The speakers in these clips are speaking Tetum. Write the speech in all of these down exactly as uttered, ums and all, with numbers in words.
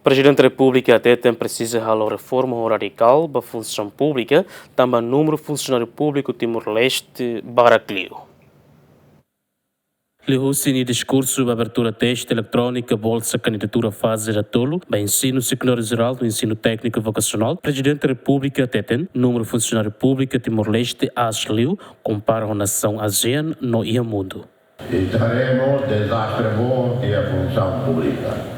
Prezidente Repúblika hateten presiza halo reforma radikál ba funsaun públika, tanba númeru funsionáriu públiku Timor-Leste barak liu. Liuhusi nia diskursu ba abertura teste eletrónika bolsa kandidatura faze datolu ba ensinu sekundáriu jerál no ensinu tékniku vokasionál, Prezidente Repúblika hateten númeru funsionáriu públiku Timor-Leste aas liu, kompara ho nasaun ASEAN no iha mundu. Ita haree mós dezastre boot iha funsaun públika.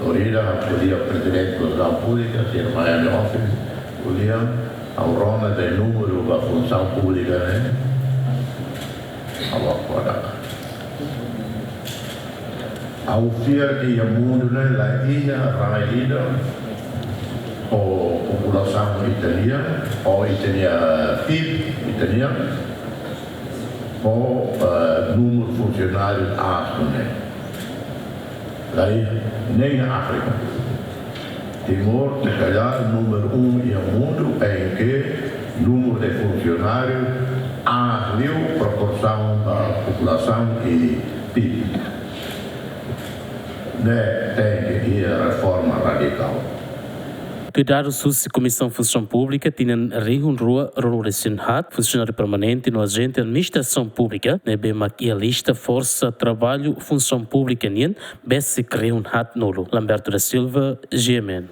Lorida, ko'alia Prezidente Funsaun Públika, sira mai ha'u-nia office, ko'alia, ha'u rona de'it númeru ba funsaun públika ne'e, ha'u ko'alia. Ha'u fiar katak iha mundu ne'e la iha rai ida, ou populasaun ita-nia, ou ita-nia PIB ita-nia, ou, eh, númeru funsionáriu aas ne'e. La iha, nem na Áfrika. Timor, se calhar, númeru um iha mundu, em que númeru de funsionáriu aas liu proporsaun ba populasaun i PIB. Ne'e tenke iha reforma radikál. Tuir dadus husi Komisaun Funsaun Públika, tinan rihun rua ruanulu-resin-haat funsionáriu permanente no ajente administrasaun públika ne'ebé mak iha lista forsa traballu funsaun públika nian besik rihun haatnulu. Lamberto da Silva, GMN.